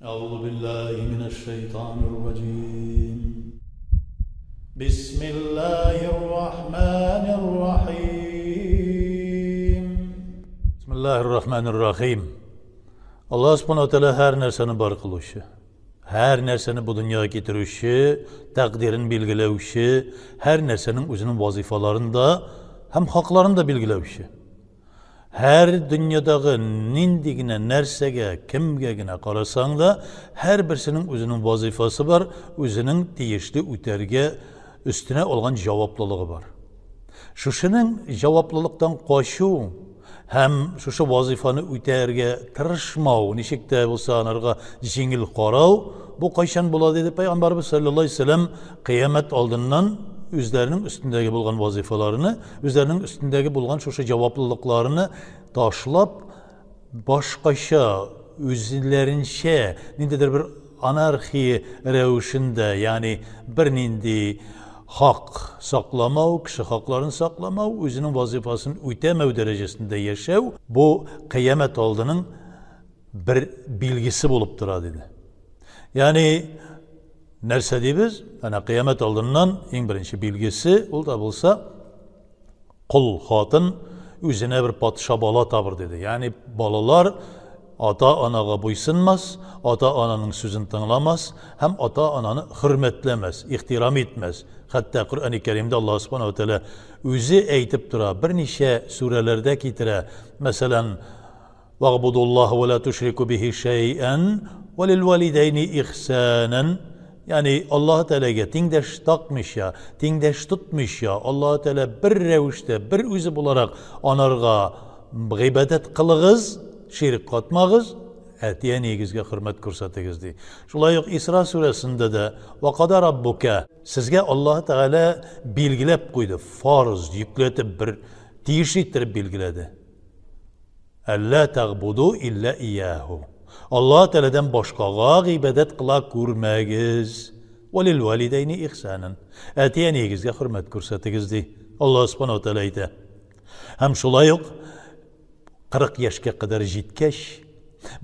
أعوذ بالله من الشيطان الرجيم. بسم الله الرحمن الرحيم. بسم الله الرحمن الرحيم. Allah subhanahu wa taala har narsani bor qiluvchi, har narsani bu dunyoga keltiruvchi, taqdirini belgilovchi, har narsaning o'zining vazifalarini da ham haqlarini da belgilovchi. Har dunyodagi nindigina narsaga, kimgagina qarasang da, har birisining o'zining vazifasi bor, o'zining tegishli o'targa ustuna olgan javobliligi bor. Shushuning javoblilikdan qochuv ham shu vazifani o'targa tirishmov, nechikda bo'lsa ularga yengil qarov, bu qachon bo'ladi deb payg'ambarimiz sallallohu alayhi vasallam qiyomat oldindan o'zlarining ustundagi bo'lgan vazifalarini, o'zlarining ustundagi bo'lgan shu javobliliklarini tashlab, boshqacha o'zlaricha nindaydir bir anarxiya ravishida, ya'ni bir nindi haq saqlamov, kishi haqlarini saqlamov, o'zining vazifasini o'tamov darajasida yashav, bu qiyomat oldining bir belgisi bo'lib turadi dedi. Ya'ni narsa deymiz, ana qiyomat oldindan eng birinchi belgisi u da bo'lsa qul xotin o'zine bir podsho bola topir dedi. Ya'ni bolalar ota onaga bo'ysunmas, ota onaning so'zini tinglamas, ham ota onani hurmatlamas, ehtirom etmas. Hatto Qur'oni Karimda Alloh subhanahu va taolo o'zi aytib turadi, bir necha suralarda keltira. Masalan, va'budulloha va la tushriku bihi shay'an va lil validayni ihsanan. Ya'ni Alloh taolaga tengdosh taqmisha, tengdosh tutmisha, Alloh taolo bir ravishda, bir o'zi bo'laroq onarga ibodat qilg'iz, shirik qotmag'iz, ati-onangizga hurmat ko'rsatingiz deydi. Shulay yo'q Isro surasida da va qada robbuka, sizga Alloh taolo belgilab qo'ydi, farz yuklatib bir tegishli ettirib belgiladi. Alla tag'budu illa iyyahu. Alloh taoladan boshqaga ibodat qila ko'rmagiz. Va lil validayni ihsanan. Ati-onangizga hurmat ko'rsatingiz deydi. Alloh subhanahu va taolo aytadi. Ham shulay yo'q 40 yoshga qadar yetkash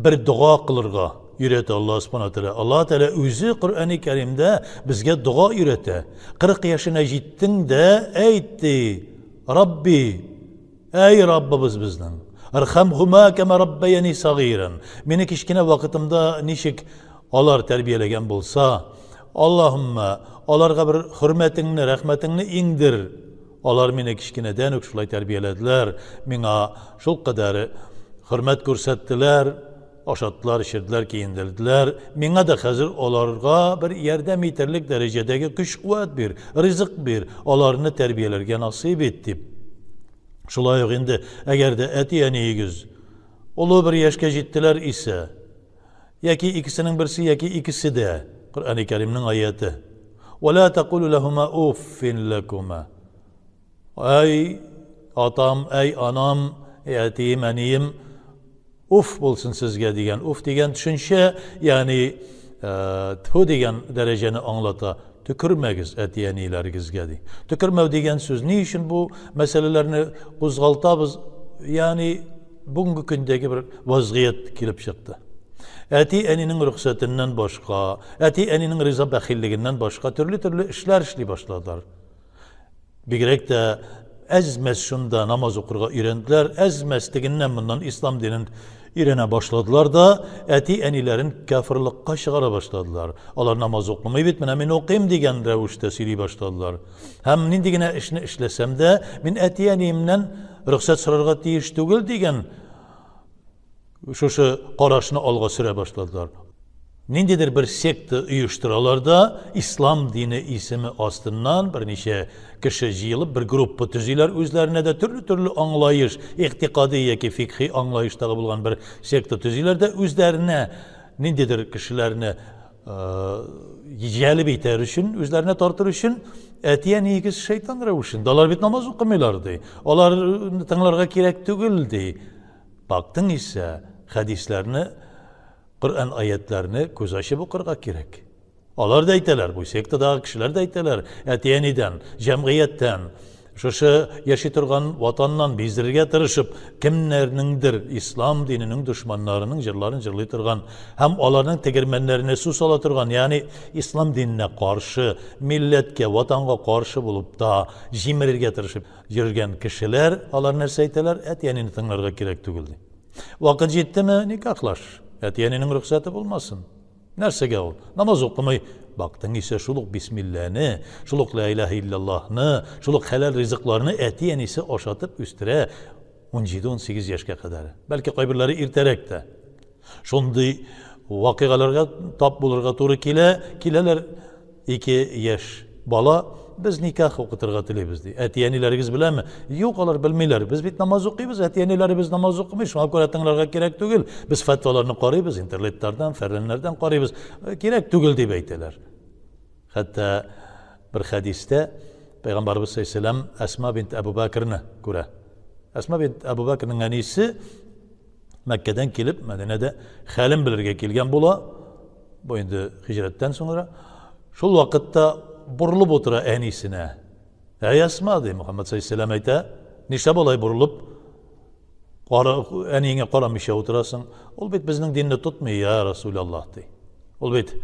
bir duo qilirga үйрәтә Аллаһ субхана ва тааля. Аллаһ Тааля үзе Коръәни Кәримдә безгә дога өйрәтә. 40 яшенә җиттең дә әйтте: Рабби, әй Раббыбыз безнең, ирхамһума кама раббаяни сагыйран. Мине кечкенә вакытымда ничек алар тәрбияләгән булса, Аллаһумма, аларга бер хөрмәтеңне, рәхмәтеңне иңдер. Алар мине кечкенәдән үк шулай тәрбияләделәр, миңа шул кадәр хөрмәт күрсәттеләр, ашаттылар, эчерделәр, киендерделәр. Миңа да хәзер аларга бер ярдәм итәрлек дәрәҗәдәге көч-куәт бир, ризык бир, аларны тәрбияләргә насыйп ит дип. Шулай ук инде, әгәр дә әти-әниегез олы бер яшькә җиттеләр исә, яки икесенең берсе, яки икесе дә, Коръәни Кәримнең аяты: "Ва ла тaqulu лахума уффин лакума". Әй атам, әй анам, әй әтием, әнием, уф булсын сезгә дигән. Уф дигән төшенчә, ягъни тфу дигән дәрәҗәне аңлата. Төкермәгез әти-әниләрегезгә ди. Төкермәү дигән сүз ни өчен бу мәсьәләләрне кузгалтабыз? Ягъни бүгенге көндәге бер вазгыять килеп чыкты. Әти-әнинең рөхсәтеннән башка, әти-әнинең риза бәхиллегеннән башка төрле-төрле эшләр эшли башладылар. Бигрәк тә әз-мәз шунда намаз укырга өйрәнделәр, әз-мәз тегеннән моннан ислам динен өйрәнә башладылар да, әти-әниләрен кафирлыкка чыгара башладылар. Алар намаз укымый бит, менә мин укыйм дигән рәвештә сөйли башладылар. Һәм нинди генә эшне эшләсәм дә, мин әти-әниемнән рөхсәт сорарга тиеш түгел дигән шушы карашны алга сөрә башладылар. Ниндидер бер секта оештыралар да, ислам дине исеме астыннан берничә кеше җыелып, бер группа төзиләр, үзләренә дә төрле-төрле аңлаеш, игътикади яки фикхи аңлаештагы булган бер секта төзиләр дә, үзләренә ниндидер кешеләрне җәлеп итәр өчен, үзләренә тартыр өчен әти-әниегез шайтан рәвешендә, алар бит намаз укымыйлар ди, алар тыңларга кирәк түгел ди. Бактың исә хәдисләрне, Коръән аятларını күз ачып укырга кирәк. Алар да әйтәләр, бу сектадагы кешеләр дә әйтәләр, әти-әнидән, җәмгыятьтән, Шушы яши торган ватаннан биздерергә тырышып, кемнәрнеңдер ислам диненең дошманнарының җырларын җырлый торган һәм аларның тегермәннәренә су сала торган, ягъни ислам диненә каршы, милләткә, ватанга каршы булып та җимерергә тырышып йөргән кешеләр, алар нәрсә әйтәләр? Әти-әнине тыңларга кирәк түгел, ди. Вакыт җиттеме, никахлаш. Әти-әнинең рөхсәте булмасын. Нәрсәгә ул? Намаз укымый. Бактың исә шул ук бисмилләне, шул ук ла илаһә илляллаһны, шул ук хәләл ризыкларны әти-әнисе ашатып үстерә 17-18 яшькә кадәр. Бәлки кайберләре иртәрәк тә. Шундый вакыйгаларга тап булырга туры килә. Киләләр ике яшь бала, без никах укытырга телибез, ди. Әти-әниләрегез беләме? Юк, алар белмиләр. Без бит намаз укыйбыз, әти-әниләребез намаз укымый, шуңа күрә тыңларга кирәк түгел. Без фәтваларны карыйбыз, интернетлардан, фәләннәрдән карыйбыз. Кирәк түгел дип әйтәләр. Хәтта бер хәдистә Пәйгамбәрбез саллаллаһу алейһи Әсма бинт Әбу Бәкрне күрә. Әсма бинт Әбу Бәкрнең әнисе Мәккәдән килеп, Мәдинәдә хәлен белергә килгән була. Бу инде хиҗрәттән соңра. Шул вакытта борылып утыра әнисенә. Әй Әсма, ди Мөхәммәд саллаллаһу әйтә, нишләп алай борылып кара, әниеңә карамыйча утырасың? Ул бит безнең динне тотмый, я Расулаллаһ, ди. Ул бит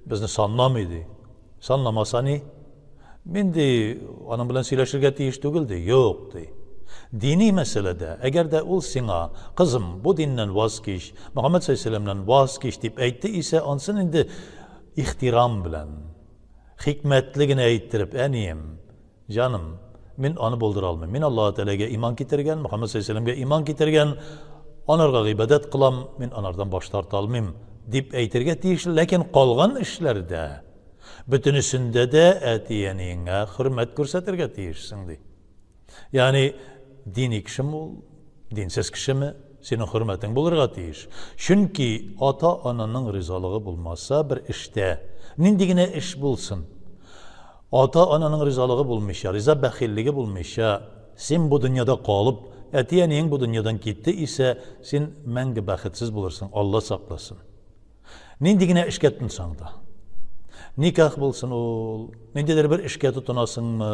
безне санламый, ди. Санламаса ни? Мин, ди, аның белән сөйләшергә тиеш түгел, ди. Юк, ди. Дини мәсьәләдә, әгәр дә ул сиңа, кызым, бу диннән ваз кич, Мөхәммәд саллаллаһу ваз кич дип әйтте исә, ансын инде ихтирам белән, хикмәтле генә әйттереп, әнием, җаным, мин аны булдыра алмыйм. Мин Аллаһ Тәгаләгә иман китергән, Мөхәммәд саллаллаһу иман китергән, анарга гыйбадәт кылам, мин анардан баш тарта алмыйм, дип әйтергә тиешле, ләкин калган эшләрдә бөтенесендә дә әти-әниеңә хөрмәт күрсәтергә тиешсең, ди. Ягъни дини кешеме ул, динсез кешеме, синең хөрмәтең булырга тиеш. Чөнки ата-ананың ризалыгы булмаса бер эштә, нинди генә эш булсын, ата-ананың ризалыгы булмыйча, риза бәхиллеге булмыйча, син бу дөньяда калып, әти-әниең бу дөньядан китте исә, син мәңге бәхетсез булырсың, Алла сакласын. Нинди генә эшкә тотынсаң да. Никах булсын ул, ниндидер бер эшкә тотынасыңмы,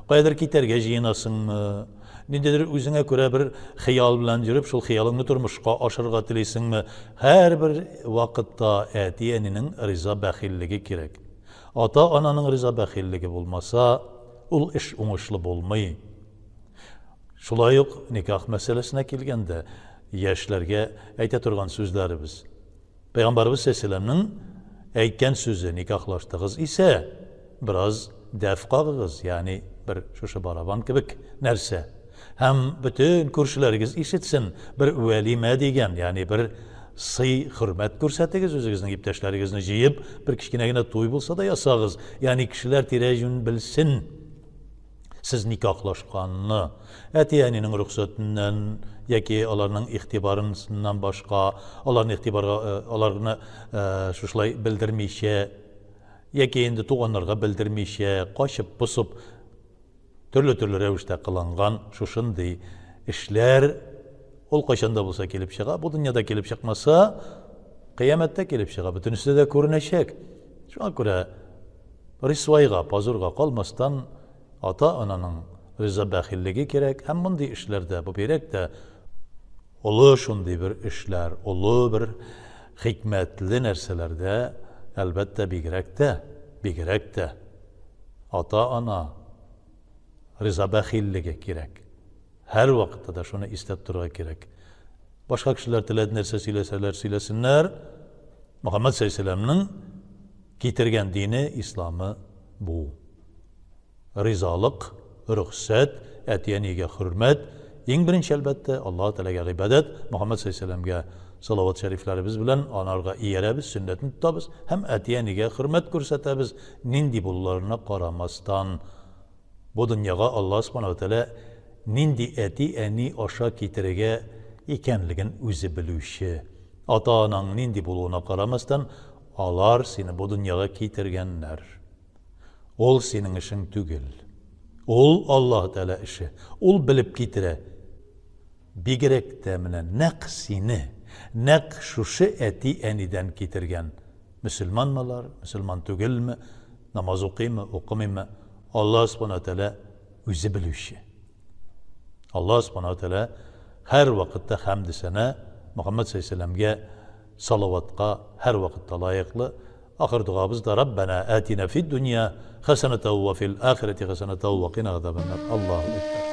каядыр китәргә җыенасыңмы, ниндидер үзеңә күрә бер хыял белән йөреп, шул хыялыңны тормышка ашырырга телисеңме, һәрбер вакытта әти-әнинең риза бәхиллеге кирәк. Ата-ананың риза бәхиллеге булмаса, ул эш уңышлы булмый. Шулай ук никах мәсьәләсенә килгәндә, яшьләргә әйтә торган сүзләребез. Пәйгамбәребез саллаллаһу әйткән сүзе никахлаштыгыз исә, бераз дәф кагыгыз, ягъни бер шушы барабан кебек нәрсә. Һәм бөтен күршеләрегез ишетсен, бер вәлимә дигән, ягъни бер сый хөрмәт күрсәтегез, үзегезнең иптәшләрегезне җыеп, бер кечкенә генә туй булса да ясагыз, ягъни кешеләр тирә-юнь белсен. Сез никахлашканны, әти-әнинең рөхсәтеннән яки аларның игътибарыннан башка, аларны игътибарга, аларны шушылай белдермичә, яки инде туганнарга белдермичә, качып-посып, төрле-төрле рәвештә кылынган шушындый эшләр ул кайчан да булса килеп чыга. Бу дөньяда килеп чыкмаса, кыямәттә килеп чыга. Бөтенесе дә күренәчәк. Шуңа күрә рисвайга, позорга калмастан, ата-ананың риза бәхиллеге кирәк һәм мондый эшләрдә, бу бигрәк тә олы шундый бер эшләр, олы бер хикмәтле нәрсәләрдә, әлбәттә, бигрәк тә, бигрәк тә ата-ана риза бәхиллеге кирәк. Һәрвакытта да шуны истә тотарга кирәк. Башка кешеләр теләде нәрсә сөйләсәләр сөйләсеннәр, Мөхәммәд саллаллаһу китергән дине, исламы бу. Ризалык, рөхсәт, әти-әнигә хөрмәт, иң беренче әлбәттә, Аллаһ Тәгаләгә гыйбадәт, Мөхәммәд саллаллаһу салават шәрифләребез белән анарга иярәбез, сөннәтен тотабыз һәм әти-әнигә хөрмәт күрсәтәбез, нинди булуларына карамастан. Бу дөньяга Аллаһ Субханаһу ва Тәгалә нинди әти-әни аша китерергә икәнлеген үзе белүче. Ата-анаң нинди булуына карамастан, алар сине бу дөньяга китергәннәр. Ул синең эшең түгел. Ул Аллаһ Тәгалә эше. Ул белеп китерә. Бигрәк тә менә нәкъ сине, нәкъ шушы әти-әнидән китергән. Мөселманмы алар, мөселман түгелме, намаз укыймы, укымыймы, Аллаһ Субхана Тәгалә үзе белүче. Аллаһ Субхану ва Тәгалә һәр вакытта хәмде сәна Мөхәммәд саллаллаһу салаватка һәр вакытта лаеклы. Ахыр догабыз да Раббана атина фид дөнья хәсәнәтәу ва фил ахирәти хәсәнәтәу ва кина газабаннар. Аллаһу әкбәр.